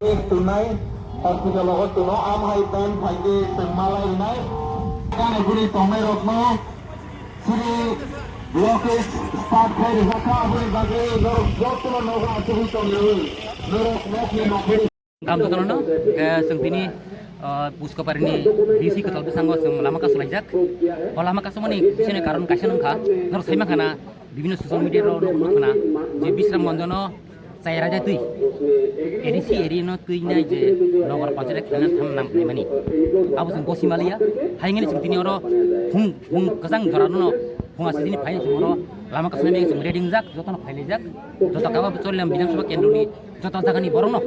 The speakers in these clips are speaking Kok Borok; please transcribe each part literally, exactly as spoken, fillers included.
Tunai hospital o tuno am hai pen phaidi tongmalai nai. Kani guri tongnai rokno siri blockage start khai rijak kha, aboni bagwi norok jotono nogo achugwi tongwi norok nokni nokni. Kam jotono no, eh, chwng tini, eh, Buskopari ni D C kwtal bwskango chwng lama kasulaijak. O lama kasumani bisini karon kaisa wngkha, norok sai mankha na, bibhinno social media rok nukna je Bisramganj no chai raida twi, A D C area no twi nai je Nagar Panchayat khlaina tham nam naimani. Abo chwng bosi maliya, haingani chwng tini oro phung, phung kwchang jora no phung aswk tini phai chwng oro lama kasumani chwng ready wngjak, jotono phailaijak, joto kaba Chorilam Bidhan Sabha Kendro ni joto jaga ni borok no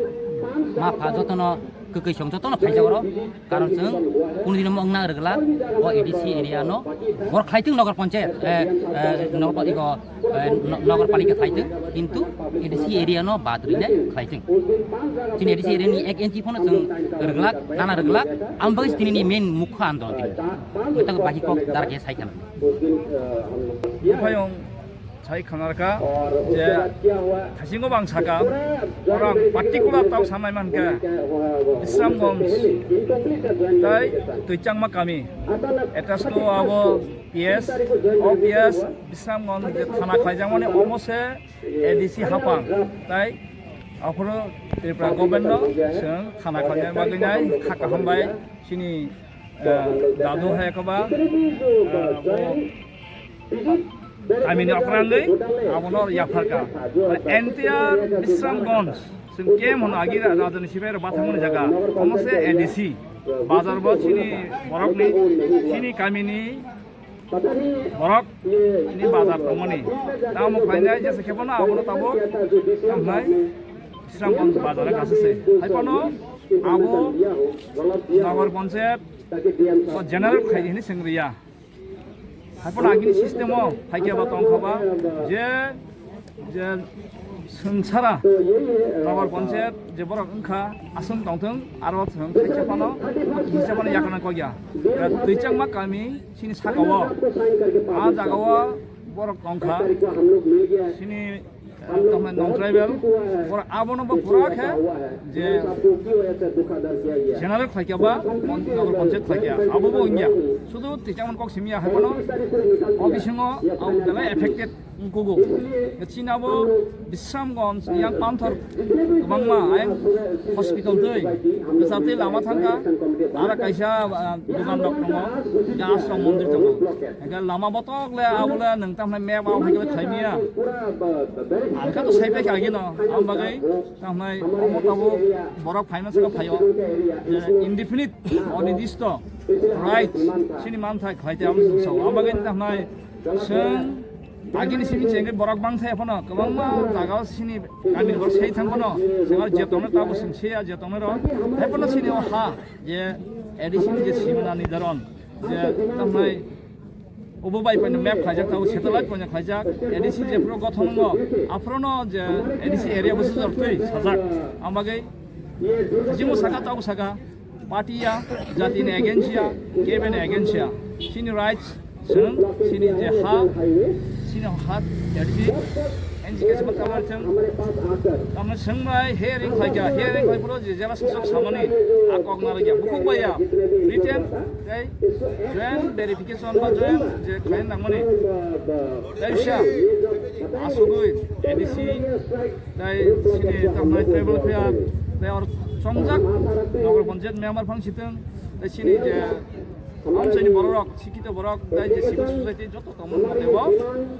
ma pha jotono kwkwi song jotono phaijak oro. Karon chwng kunu dino wngna rwgwlak, o A D C area no bor khlaitwng Nagar Panchayat, eh, eh, Nagar Pali-, ego, eh, no-, Nagar Palika khlaitwng, kintu A D C area no bad rwinai khlaitwng. Chini A D C area ni ek inchi phano chwng rwgwlak, nana rwgwlak, ang bagwi tini ni main mukha andolon tini. Mwtang baki kok dara khe sai khana. Buphayung sai khanarkha je thaisingo bang saka, orang particular tau sanai mankha Bisramganj tai Twichangma kami, attached to abo P S, o P S Bisramganj je thana khlaijakmani omo se A D C hapang, tai aphuru Tripura government no chwng thana khlaina bagwi nai kha kaham bai chini, eh, dadu hai koba, eh, bo Kamini okrangwi abono yapharka. Entire Bisramganj, chwng kem hwn agi ra-, rajani sibai rok bathangmani jaga. Omo se A D C. Bazar bo chini borokni, chini kamini borok ni bazar tongmani. Tamo khlainai jesa khe bono abono tabuk tamnai Bisramganj bazar kasa se. Hai bono abo Nagar Panchayat o general khai hini sengriya. Haiphano agini system o phaikhe ba tongkha ba je, je swngsara Nagar Panchayat je borok wngkha aswng tongthwng aro chwng khaisa phano kisa phano yakana kokya. Twichangma kami chini saka o, a jaga o borok tongkha chini Tamni non tribal, borok abono bo pura khe je general khlaikya ba, mon-, nogor panchayat khlaikya, abo bo wngya. Sudu twichangmani kok simi ya, haibono o bisingo ang belai affected wngkugo. Chini abo Bisramganj yang Panthor kwbangma ayang hospital twi, kwchar twi lama thangkha, ara kaisa, ah, dogan rok tongo, ya ashram mondir tongo. Hingke lama botok le abo le nwng tamhnai map o hai khe khlaimia. Alka to sai pai kha agino, ang bagwi tamhnai omo tabuk borok phaima saka phaio. Je indefinite, onidisto, right, chini manthai khlaite abo chwng sao. Ang bagwi tamhnai chwng agini simi chengwi borok bangthai phano kwbangma jaga o chini kami borok sai thang phano, chwng aro je tongnai tabuk chwng se ya je tongnai rok. Hai phano chini o ha, je A D C ni je simana nirdaron, je tamhnai Obo bai paino map khlaijak, tabo satellite paino khlaijak, A D C jephuru gothon wngo, aphuru no je A D C area bwsajak twi sajak. Ang bagwi jimo saka, tabo saka, party ya, jati ni against ya, kebeni against ya. Chini rights, chwng, chini je ha, chini ha, A D C, N G K S ma tamar chwng, tamar chwng bai hearing khlaikha, hearing khlai phuru je jela sasok samani, a kok narwkya, bukhuk bai ya, written, tei joint verification ba joint je khlai nangmani, tei bisa asugwi A D C, tei chini tamnai tribal affair, tei or chongjak nogor panchayat member phang sitwng, tei chini je amchaini borok rok, sikito borok, tei je civil society joto tongmani motebo,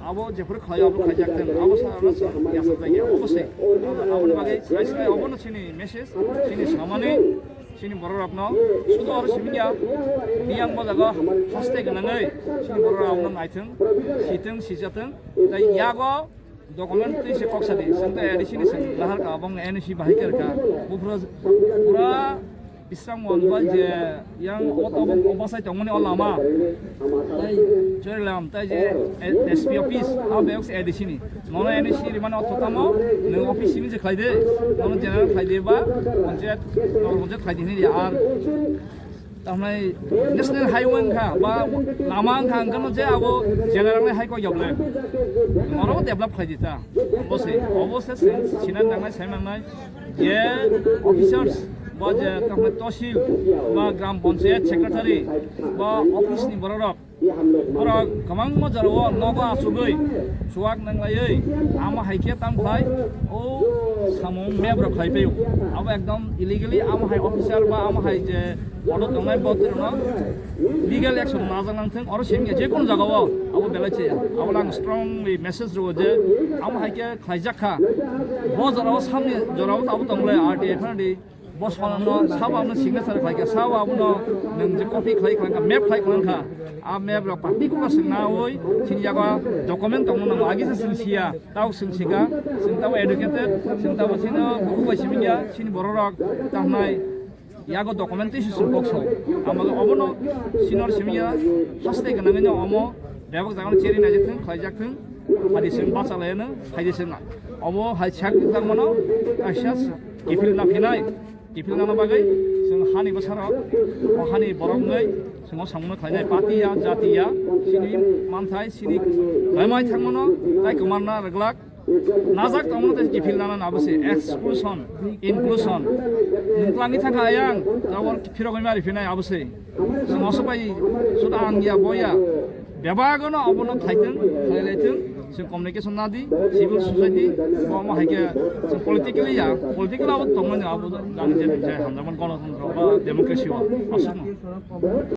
abo jephuru khlai abo khlaijak thwng, abo sa, abo sa, yasa jagya, abo se. Aboni bagwi khlai se, abono chini message, chini samani, chini borok rokno, sudo oro simi ya, biyang bo jaga haste gwnangwi, chini borok rok abono naithwng, sitwng, sijathwng, tei yago document twi se kok sadi, chwng tei A D C ni chwng lahar ka, abong N O C bahai khe rwkha, buphuru pura Bisramganj bai je yang o tabuk o bwsai tongmani o lama, tei Chorilam, tei je S P office, a bek se A D C ni. Nono N O C rimani o thotamo, nwng office simi je khlai de, nono general khlai de ba, panchayat, nogor panchayat khlai de hwnwi ya, ar Tamnai national highway wngkha ba lama wngkha, hwnkheno je abo general ni hai kok yable. Oro develop khlai di ta. Obo se, obo se, se, sinan nangnai, sai nangnai. Je officers ba je tamnai tosil ba gram panchayat secretary ba office ni borok rok, borok kwbangma jorao nogo achugwi chuwak nanglaiwi amo hai khe tam khlai o samung map rok khlai phaio. Abo ekdom illegally amo hai officer ba amo hai je order tongnai bo tongno legal action najak nang thung. Oro simi je kono jagao abo belai se abo lang strongly message rwo je amo hai khe khlaijak kha. Bo jorao samni jorao abo tongle R T I F R D. Bo sono sabo abono signature khlai kha, sabo abono nwng je copy khlai khlai kha, map khlai khlai kha. A map rok particular swng nawi chini yago document tongmo nango, agi se swng siya, tao swng sika, swng tao educated, swng tao chini buku bai simi ya, chini borok rok tangnai yago documentation swng kok so. Amago obono senior simi ya, haste gwnangwi no omo bebak jagano cheri naijak thung, khlaijak thung, phaidi swng bacha laiyano, phaidi swng na. Omo hai sak tangmano kaisa kiphil na phinai. Kiphilnani bagwi chwng hani bwsarok, o hani borok wngwi chwng o samungno khlainai, patiya, jatiya, chini manthai, chini laimai thangmano tai kwmarna rwglak. Najak tongmano tei kiphilnani abo se exclusion, inclusion. Nwng twlangwi thangkha ayang, tabor phirogwi mari phinai abo se. Chwng oso bai suda ang ya, bo ya. Bebagano abono khaithwng, khlailaithwng, chwng communication nadi, civil society, bo omo hai khe chwng politically ya, political abo tongmani abo jani je je hamjaman gonotantro ba democracy o aswkno.